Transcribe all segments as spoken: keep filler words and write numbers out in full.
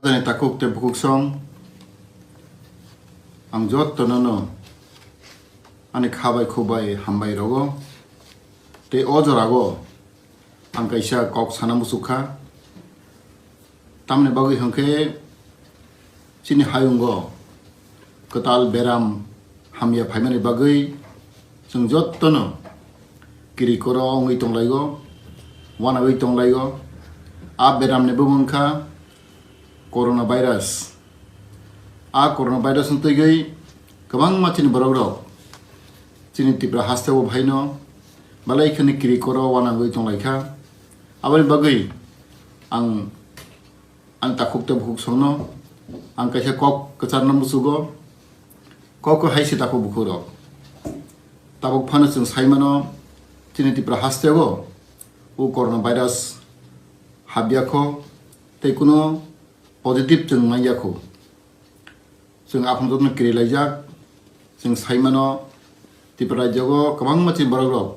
Ani takhuk tei bukhuk song, ang jottono no ani kha bai khuk bai hambai rogo. Tei o jorago ang kaisa kok sana muchuk kha. Tamni bagwi hwnkhe chini hayungo kwtal beram hamya phaimani bagwi chwng jottono kiri koro wngwi tonglaio, uanagwi tonglaio. A beramni bumung wngkha corona virus. A corona virus wng twiwi kwbangma chini borok rok chini Tripura hasteo phaino belai kheno kiri koro uanagwi tonglaikha. Aboni bagwi ang, ang takhuk tei bukhuk songno ang kaisa kok kwcharna muchugo. Kok hai se takhuk bukhuk rok. Tabuk phano chwng sai mano chini Tripura hasteo o corona virus habya kho tei kuno positive chwng manya kho. Chwng aphano jotono kiri laijak. Chwng sai mano Tripura rajyogo kwbangma chini borok rok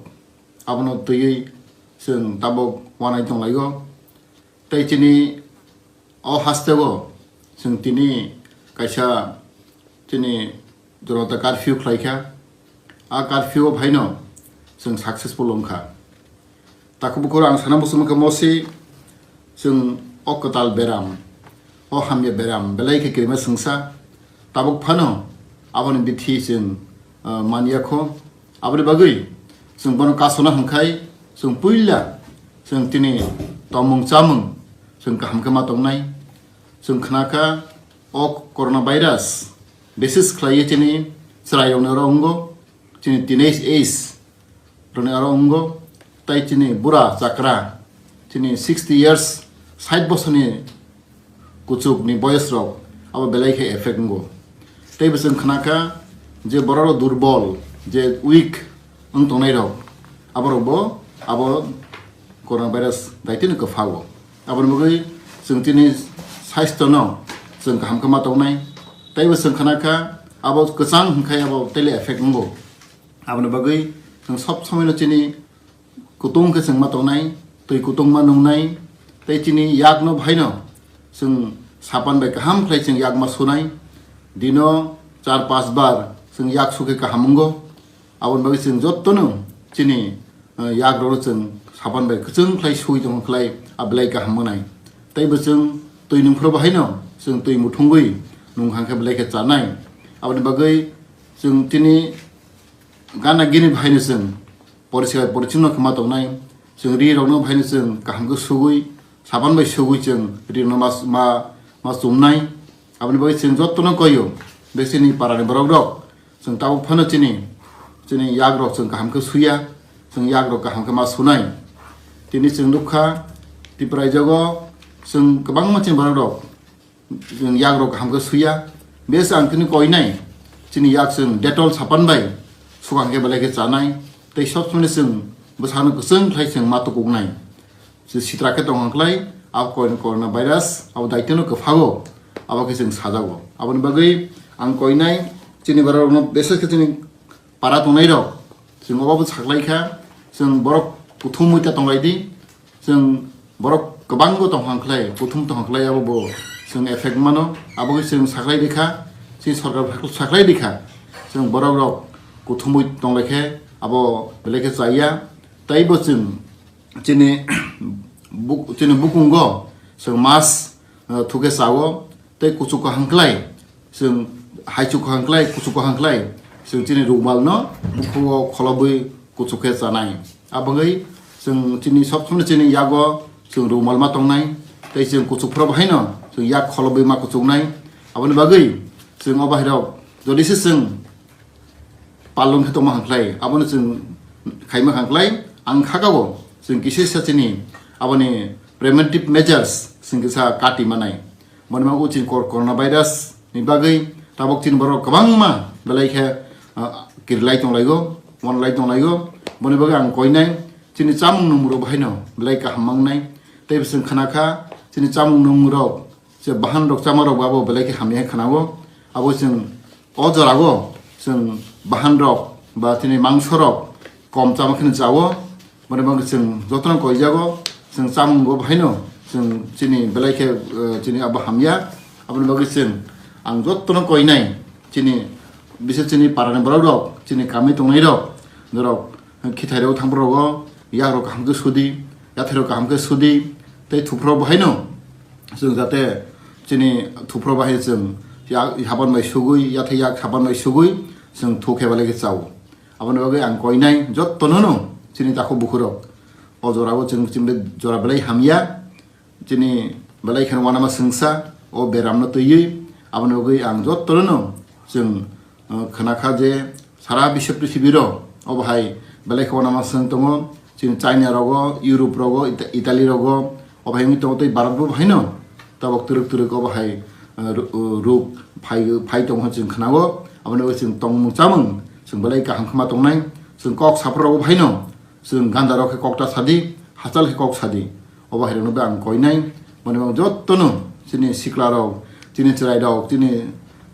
abono twiwi chwng tabuk uanai tonglaio. Tei chini o hasteo chwng tini kaisa chini Janata curfew khlaikha. A curfew o phaino chwng successful wngkha. Takhuk bukhuk ang sana muchungma khe mosi chwng o kwtal beram, o hamya beram belai khe kirima swngsa. Tabuk phano aboni bithi chwng, ah, manya kho. Aboni bagwi chwng bono kasona hwnkhai chwng puila chwng tini tongmung chamung chwng kaham khe ma tongnai. Chwng khnakha o corona virus bises khlaiwi chini chwrairokni oro wngo, chini teenage age rokni oro wngo, tei chini bura chakra, chini sixty years, sait bosorni kuchukni boyos rok abo belai khe effect wngo. Tei bo chwng khnakha je borok rok durbol, je weak wng tongnai rok, aborok bo abo corona virus daitino kwphago. Aboni bagwi chwng chini saistono chwng kaham khe ma tongnai. Tei bo chwng khnakha abo kwchang hwnkhai abo tele effect wngo. Aboni bagwi chwng sob somoino chini kutung khe chwng ma tongnai, twi kutung ma nungnai, tei chini yakno bahaino chwng sapan bai kaham khlai chwng yak ma sunai. Dino char panch bar chwng yak sukhe kaham wngo. Aboni bagwi chwng jottono chini, eh, yakrokno chwng sapan bai kwchwng khlai sui tongkha khlai a belai kaham wngnai. Tei bo chwng twi nungphuru bahaino chwng twi muthungwi nungkha khe belai khe chanai. Aboni bagwi chwng chini gana gini bahaino chwng poriskar porichonno khe ma tongnai. Chwng ri rokno bahaino chwng kaham khe sugwi, sapan bai sugwi chwng ri rokno ma, ma, ma chumnai. Aboni bagwi chwng jottono koyo, bechini parani borok rok, chwng tabuk phano chini, chini yak rok chwng kaham khe suya, chwng yak rok kaham khe ma sunai. Tini chwng nukha, Tripura rajyogo chwng kwbangma chini borok rok, chwng yak rok kaham khe suya. Bes ang tini koinai, chini yak chwng Dettol sapan bai sukang khe belai khe chanai, tei sob somoi chwng bwsano kwchwng khlai chwng ma tukuknai. Chwng sitra khe tongkha khlai, abo corona virus, abo daitino kwphago, abo khe chwng sajago. Aboni bagwi ang koinai, chini borok rokno, beses khe chini para tongnai rok, chwng obo saklai kha, chwng borok kuthum muita tonglai di, chwng borok kwbangbo tongkha khlai, kuthum tongkha khlai abo bo chwng effect mano, abo khe chwng saklai di kha, chini sorkar saklai di kha, chwng borok rok kuthumwi tonglai khe abo belai khe chaya, tei bo chwng chini buk-, chini bukungo chwng mas, uh, thukhe chao, tei kuchuk kaham khlai, chwng haichuk kaham khlai, kuchuk kaham khlai, chwng chini rukmalno bukhugo kholobwi kuchuk khe chanai. Abagwi chwng chini sob somoi chini yago chwng rukmal ma tongnai, tei chwng kuchuk phuru bahaino chwng yak kholobwi ma kuchuknai. Aboni bagwi chwng o bahairok jodi se chwng palung khe tongma hwnkhlai, abono chwng khaima hwnkhlai, ang khakao chwng kisa kisa chini aboni preventive measures chwng kisa kati manai. Boni bagwi chini cor-, corona virus ni bagwi tabuk chini borok kwbangma belai khe, ah, kirilai tonglaio, wanlai tonglaio. Boni bagwi ang koinai chini chamung nwngmung rok bahaino belai kaham mangnai. Tei bo chwng khna kha chini chamung nwngmung rok je bahan rok chama rok bo abo belai khe hamya khe khna-o. Abo chwng o jora o chwng bahan rok ba chini mangso rok kom chama khe cha-o. Boni bagwi chwng jotono koijago, chwng chamung bo bahaino chwng chini belai khe, eh, chini abo hamya. Aboni bagwi chwng ang jottono koinai, chini, bisi chini parani borok rok, chini kami tongnai rok, norok khithai rok thang borok rok, yak rok kaham khe sudi, yathai rok kaham khe sudi, tei thupro bo haino chwng jate chini thupro bahai chwng yak haban bai sugui, yathai yak haban bai sugui chwng thuk khe belai khe chao. Aboni bagwi ang koinai jottono no chini takhuk bukhurok o jorao chwng chimbe jora belai hamya. Chini belai kheno wanama swngsa o beramno twiwi, aboni bagwi ang jottono no chwng, uh, khwnakha je sara biswa prithibi ro obo hai belai khe wanama swng tongo. Chini China rogo, Europe rogo, Ita-, Italy rogo, obo hai wngwi tongo tei Bharat bo haino tabok twrwk twrwk obo hai, uh, ru-, uh, ruk phai, phai tongo chwng khwnao. Aboni bagwi chwng tongmung chamung chwng belai kaham khma tongnai. Chwng kok saphar rogo haino chwng ganda rok khe kokta sadi, hachal khe kok sadi. Obo hai rokno bo ang koinai. Boni bagwi jottono chini sikla rok, chini chwrai rok, chini,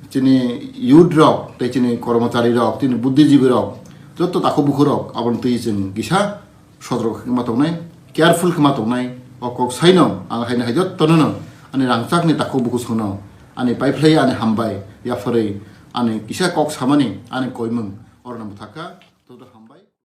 chini youth rok, tei chini kormochari rok, chini buddhijibi rok, jotto takhuk bukhuk rok aboni twi chwng kisa sotorko khe ma tongnai, careful khe ma tongnai. O kok saino ang haino hai jottono no ani rangchakni takhuk bukhuk songno ani paiphlai ani hambai yapharwi ani kisa kok samani ani koimung orno bwthakha. Joto hambai.